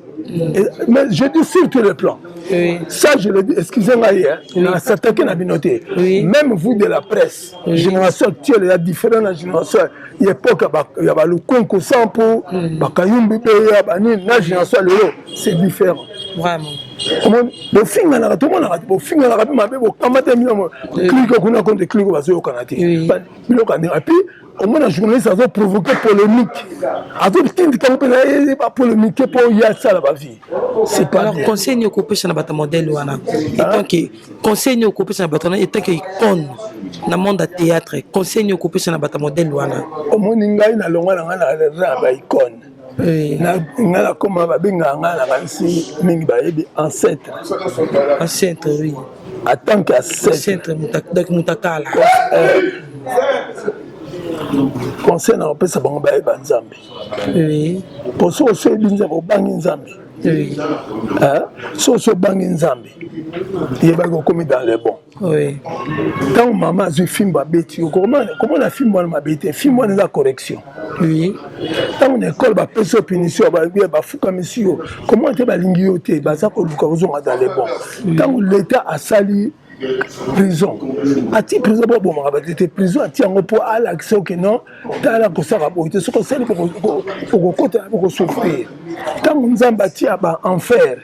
Mais je dis sur tous les plans. Ça, je le dis, excusez-moi, hein, oui. Na bino te. Même vous de la presse, génération actuelle, il y a différentes générations. Il y a époque, il y a le Congo Sampo, Bakayumbi Beya, Bani, la génération lelo, c'est différent. Vraiment. Bofinganaka, tomonaka te, bofinganaka mpe mabe, bokamata bino clique kuna contre clique, bazoyokana te, biloko ya ndenge. Et puis omona journaliste azoprovoquer polémique, azotindika ngo mpenza bapolémique mpo ye asala bavie. C'est pas Alors, conseil nini okopesa na bato modèle wana? Étant que conseil nini okopesa na bato wana, étant que icône na monde ya théâtre, conseil nini okopesa na bato modèle wana? Omoni, ngai nalongwa na ngai na baicône. Ngai nakoma, babengaka ngai, nakanisi mingi bayebi, ancêtre. Ancêtre, oui. En tant que ancêtre, donc mutakala. Conseil na kopesa bango, bayeba Nzambe. Po soki osoyebi Nzambe, obangi Nzambe, soki oso obangi Nzambe, yebaki okomi dans le bon. Ntango mama azwi fimbo abeti yo, komona fimbo wana mabe te, fimbo wana eza correction. Ntango na ekole bapesi yo punition, bafukamisi yo, komona te balingi yo te, baza koluka kozonga dans le bon. Ntango l'État asali prison, ati prison mpo abomaka bato te. Prison ati yango mpo alakisa oke non, tala, kosaka boye te, soki osali okokota, okosouffrir. Ntango Nzambe atia ba enfer,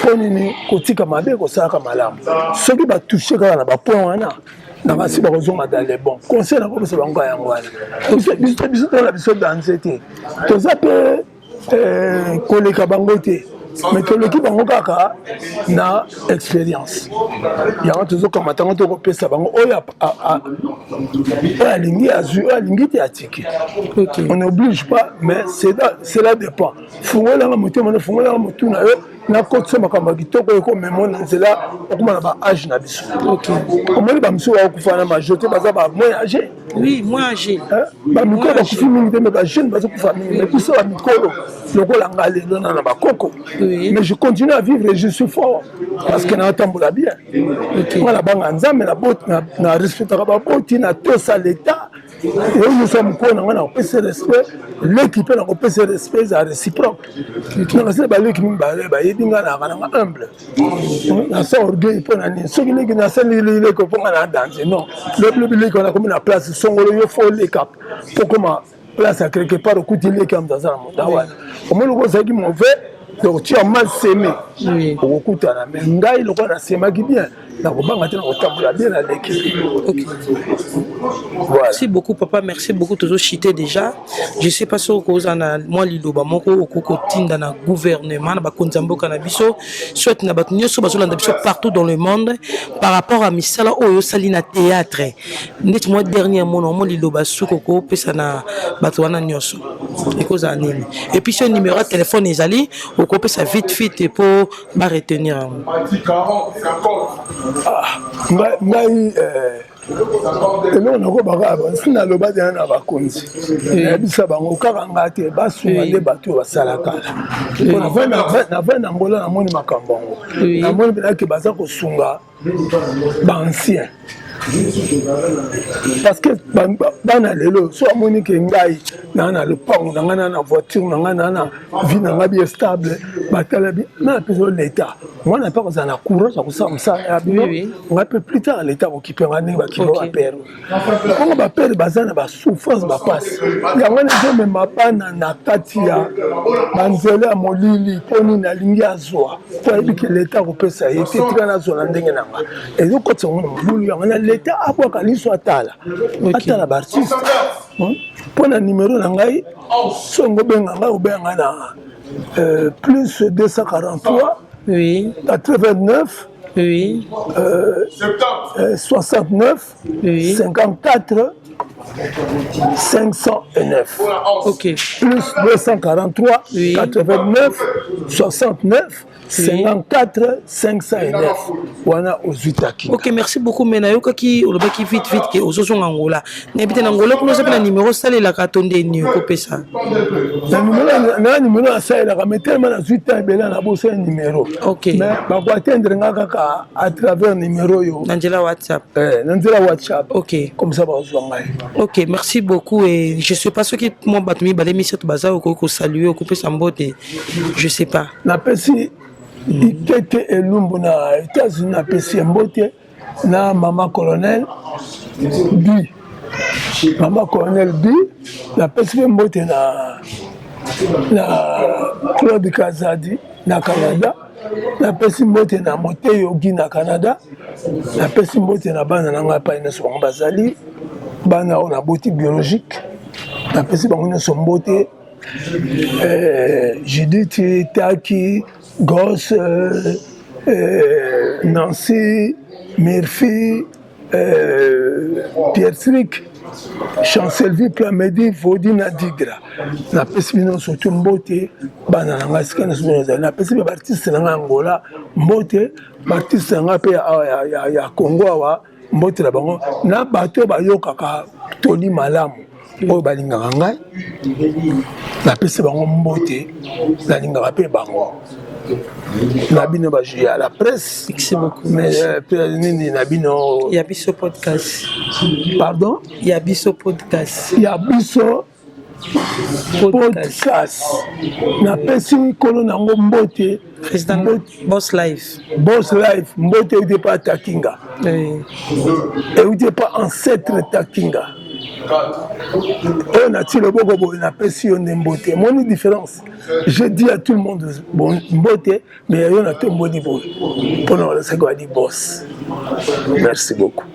mpo nini? Kotika mabe, kosalaka malamu. Soki batoucher kaka na bapoint wana, na basi bakozonga dans le bon. Conseil nakopesa bango yango wana. Biso tola biso danse te, toza mpe koleka bango te, mais toleki bango kaka na expérience. Yango tozokamata yango, tokopesa bango. Oyo alingi azwi, oyo alingi te atiki. On n'oblige pas, mais cela dépend. Fungolanga motema na fungolanga motu na yo, nakotisa makambo ya kitoko ekomema na nzela okoma na baâge na biso. Omoni, bamosusu bakokufa na majorité baza ba moins âgé. Oui, moins âgé. Bamikolo bakufi mingi te, mais bajeune bazokufa mingi. Mais biso bamikolo lokola nga lelo na bakoko, mais je continue à vivre et je suis fort parce que natambola bien. Nga nabanga Nzambe, na respectaka baboti, na tosa l'État. Oyo nyonso ya mokolo na ngai, nakopesa respect. Leki mpe nakopesa respect, eza réciproque. Nakasila baleki mibale bayebi ngai, naka nanga humble, nasa orgueil mpo na nini? Soki leki nasali leki mpo ngai na danger, non. Lobilobi leki wana akomi na place songolo, yo faut oleka mpo koma place ya quelque part, okuti leki ya moto aza na moto wana. Omoni, loko ozalaki mauvais, donc tu as mal semé, okokutana. Mais ngai lokola nasemaki bien. Nakobanga te, nakotambola bien, naleki. Voilà. Merci beaucoup, papa, merci beaucoup. Tozochuter déjà. Je sais pas soki okozala na mwa liloba moko okoki kotinda na gouvernement, na bakonzi ya mboka na biso, soit na bato nyonso bazolanda biso partout dans le monde, par rapport à misala oyo osali na théâtre. Neti mwa dernier mot, mwa liloba suki okopesa na bato wana nyonso ekozala nini? Et puis so numéro ya téléphone ezali, okopesa vite vite mpo baretenir yango. Ngai eloko nakobaka, si naloba deya na bakonzi, nayebisa bango kaka nga te, basunga nde bato oyo basalaka. Navai na Ngola, namoni makambo yango, namoni mpenake baza kosunga baancien, parce que bana lelo so amoni ke ngai naa na lopango na ngai, naa na voiture na ngai, naa na vie na ngai bien stable, batala bi na apesa leta mwana mpe akozala na courage ya kosala mosala ya bino. Ngai mpe plus tard leta akokipe ngai ndenge bakipa bapere. Bongo bapere baza na basouffrance, bapasi yango wana ezomema bana na kati ya banzela ya molili. Mpo nini? Alingi azwa, mpo ayebi ke leta akopesa ye te. Tika nazwa na ndenge na nga, ezokotisa yango na mobulu. Yango na leta abwaka liso, atala, atala baartiste. Mpo na numero na ngai, songo obenga ngai, obenga ngai na plus 243 89 69 54 509. Plus 243 89 69 54 509. Wana ozwi taki. Ok, merci beaucoup. Mais nayokaki olobaki vite vite ke ozozonga Ngola. Nayebi te, na Ngola kuna oza mpe na numero osalelaka to ndeni okopesa? Na numero asalelaka, mais tellement nazwi temps ebele, na bosala numero. Mais bakoatteindre nga kaka à travers numéro oyo. Na nzela WhatsApp? Na nzela WhatsApp. Comme ça bazwa ngai. Ok, merci beaucoup. Et je sais pas soki mwa bato mibale, misato baza, okoki kosalue, okopesa mbote, je sais pas. Napesi Ikete Elumbu na États-Unis, napesi ye mbote, na mama colonel B, mama colonel B. Napesi mpe mbote na Claude Kazadi na Canada. Napesi mbote na Moteyogi na Canada. Napesi mbote na bana na ngai epai nyonso bango bazali, bana oyo naboti biologique, napesi bango nyonso mbote: Judith, Taki, Gos, Nancy, Murphy, Pierre Trick, Chancelvie, Plamedi, Vodi na Digra. Napesi bino surtout mbote, bana na ngai, sika nyonso bino ezali. Napesi mpe baartiste na ngai Angola mbote, baartiste na ngai mpe ya Congo awa, mbote na bango, na bato oyo bayokaka toli malamu, oyo balingaka ngai, napesi bango mbote, nalingaka mpe bango. Na bino bazwi ya la presse. Merci beaucoup. Mais nini na bino? Ya Biso Podcast. Pardon? Ya Biso Podcast. Ya Biso Podcast, napesi nkolo nango mbote. Président Boss Life. Boss Life, mbote euti epa Takinga, euti epa ancêtre Takinga oyo nati loboko boye, napesi yo nde mbote. Moni différence? Je dis à tout le monde bon, mbote, mais yo natomboli boye mpona balasaki badi boss. Merci beaucoup.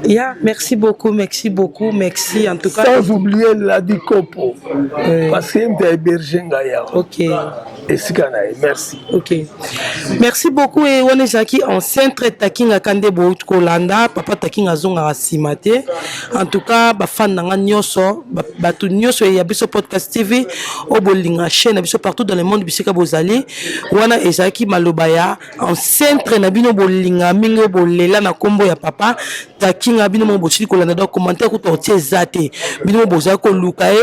Yeah, merci beaucoup, merci beaucoup, merci en tout cas. Sans oublier Ladi Kopo, parce que ye moto ahéberge ngai awa. Esika na ye, merci. Ok, merci beaucoup. E wana ezalaki ancêtre Takinga Kande, bouti kolanda papa Takinga, azongaka nsima te. En tout cas, bafan na nga nyonso, bato nyonso ya Biso Podcast TV oyo bolinga chaîne na biso partout dans le monde, bisika bozali, wana ezalaki maloba ya ancêtre na bino bolinga mingi, oyo bolela na nkombo ya papa Takinga. Bino mo bosili kolanda, donc commentaire kuta otie eza te. Bino mo bozali koluka ye,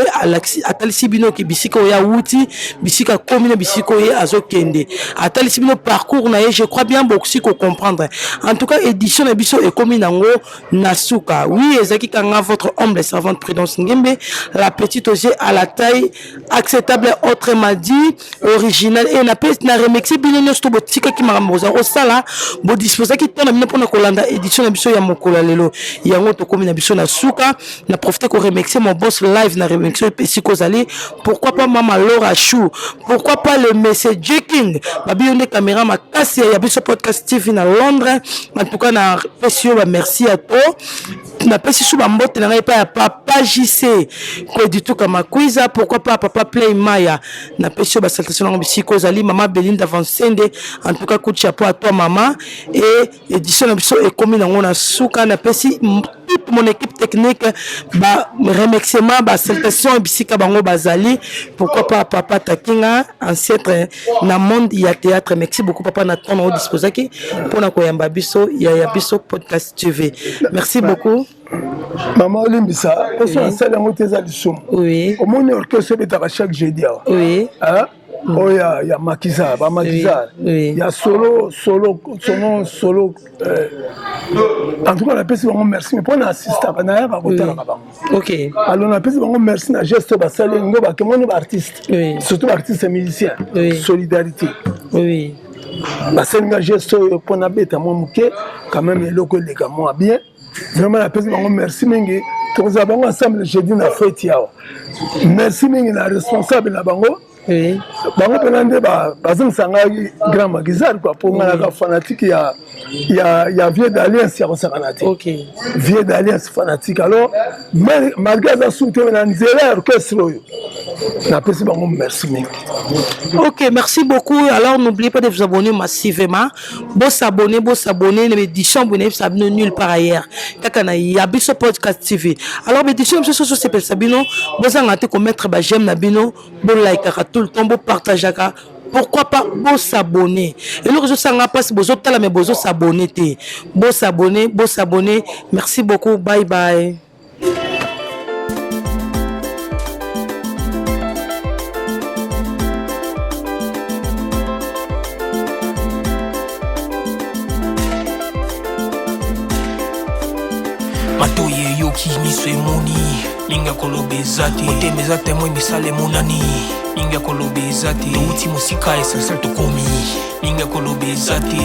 atalisi bino ke bisika oyo awuti, bisika akomi, na bisika oyo azokende, atalisi bino parcours na ye. Je crois bien bokosi kocomprendre. En tout cas, édition na biso ekomi nango na suka. Oui, ezalaki kanga votre humble servante Prudence Ngembe, la petite osier à la taille acceptable, autrement dit original. E na na remercie bino nyonso to botikaki makambo bozala kosala, bodisposaki ntango na bino mpona kolanda édition na na biso ya mokolo ya lelo yango tokomi na biso na suka. Na profite ko remercier mon boss live, na remercier esika ozali. Pourquoi pas mama Laura Chou, pourquoi pas le monsieur J King babi, yo nde caméra makasi ya biso podcast TV na Londres. En tout cas na pesi yo ba merci ya to, napesi su bambote na ngai epai ya papa JC Kwedituka Makwiza, pourquoi pas papa Play Maya, napesi yo basalutation nango bisika ozali. Mama Belinda Vansende, en tout cas coup de chapeau à toi mama. Et édition na biso ekomi nango na suka. Napesi toute mon équipe technique ba remerciement, ba salutation bisika bango bazali. Pourquoi pas papa Takinga, ancêtre na monde ya théâtre. Merci beaucoup papa na temps na disposaki mpona koyamba biso ya biso podcast TV. Merci beaucoup. Mama, olimbisa, mposo nasali yango te, eza lisumu. Omoni orchestre ebetaka chaque jeudi awa, oyo ya maquisard, bamaquisard ya solo solo sono solo. En tout cas napesi bango merci mpo na assistaka, nayaka kotalaka bango. Alors napesi bango merci na geste basali ngo, bakemoni baartiste, surtout baartiste musicien, solidarité. Basali nga geste oyo mpo nabeta mwa moke quand même, eloko eleka mwa bien. Vraiment napesi bango merci mingi. Tokozala bango ensemble jeudi na feti awa. Merci mingi na responsable na bango. Bango mpena nde bazongisa ngai grand maquisard quoi, mpo ngai naka fanatique ya vieux d'Alliance ya kosakana te. Vieux d'Alliance fanatique. Alors malgré aza su te, na nzela ya orchestre oyo, napesi bango merci mingi. Ok, merci beaucoup. Alors n'oubliez pas de vous abonner massivement. Bo s'abonner, bo s'abonner na édition boye bino nulle part ailleurs, kaka na ya biso podcast TV. Alors édition biso soso sepelisa bino, bozanga te komettre ba j'aime na bino, bolikaka tout le temps, bopartageaka, pourquoi pas bosabonner. Eloko ezosanga mpasi, bozotala me bozosabonner te. Bosabonner, bosabonner. Merci beaucoup, bye bye. Matoyi eyoki, miso emoni, mingi ya koloba eza te. Motema eza témoin, misala emonani, mingi ya koloba eza te. Touti mosika, essentiel tokomi, mingi ya koloba eza te,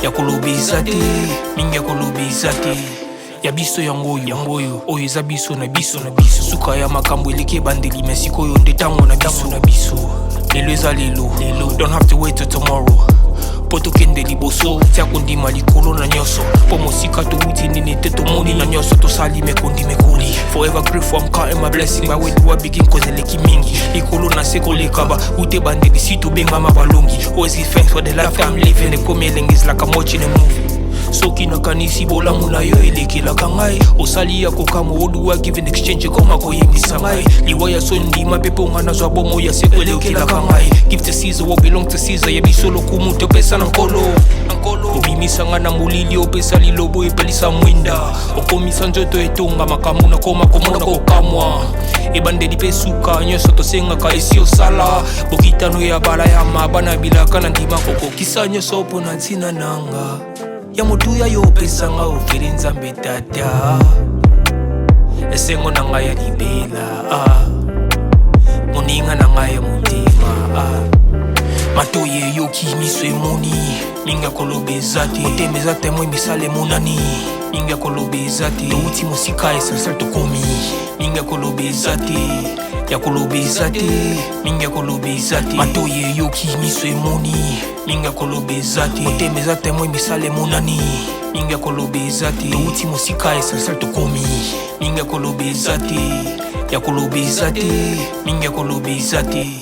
ya koloba eza te, mingi ya koloba eza te. Ya biso yango oyo, yango oyo, oyo eza biso na biso na biso. Suka ya makambo eleki ebandeli, me sikoyo nde ntango na biso na biso. Lelo eza lelo lelo, don't have to wait till tomorrow mpo tokende liboso. Tia kondima likolo na nyonso, mpo mosika towuti nini te, tomoni na nyonso tosali mekondi mekoli. Forever grateful, I'm counting my blessing. By where do I begin? Cause eleki mingi likolo na se koleka ba ute bandeli si tobengama balongi. Always give thanks for the life I'm living. Ekomi elengi, is like I'm watching a movie. Soki nakanisi bolamu na yo elekelaka ngai, osali ya kokamwa. Oduwa give in exchange, ekoma koyembisa ngai liwa ya so ndima mpe mponga nazwa bomo ya seko elekelaka ngai. Give to Caesar what belong to Caesar. Ya biso lokumu topesa na Nkolo. Obimisa ngai na molili, opesa lilobo, epelisa mwinda, okomisa nzoto etonga makambo nakoma komona kokamwa. Ebandeli mpe suka, nyonso tosengaka esi osala. Bokitano ya bala ya mabana bilaka na ndima kokokisa nyonso mpo na ntina nanga ya motuya yo opesanga ofeli. Nzambe tata, esengo na ngai ya libela, moninga na ngai ya motema. Matoyi eyoki, miso emoni, mingi ya koloba eza te. Motema eza témoin, misala emonani, mingi ya koloba eza te. Touti mosika, essentiel tokomi, mingi ya koloba eza te, ya koloba eza te, mingi ya koloba eza te. Matoyi eyoki, miso emoni, mingi ya koloba eza te. Motema eza témoin, misala emonani, mingi ya koloba eza te. Touti mosika, essentiel tokomi, mingi ya koloba eza te, ya koloba eza te, mingi ya koloba eza te.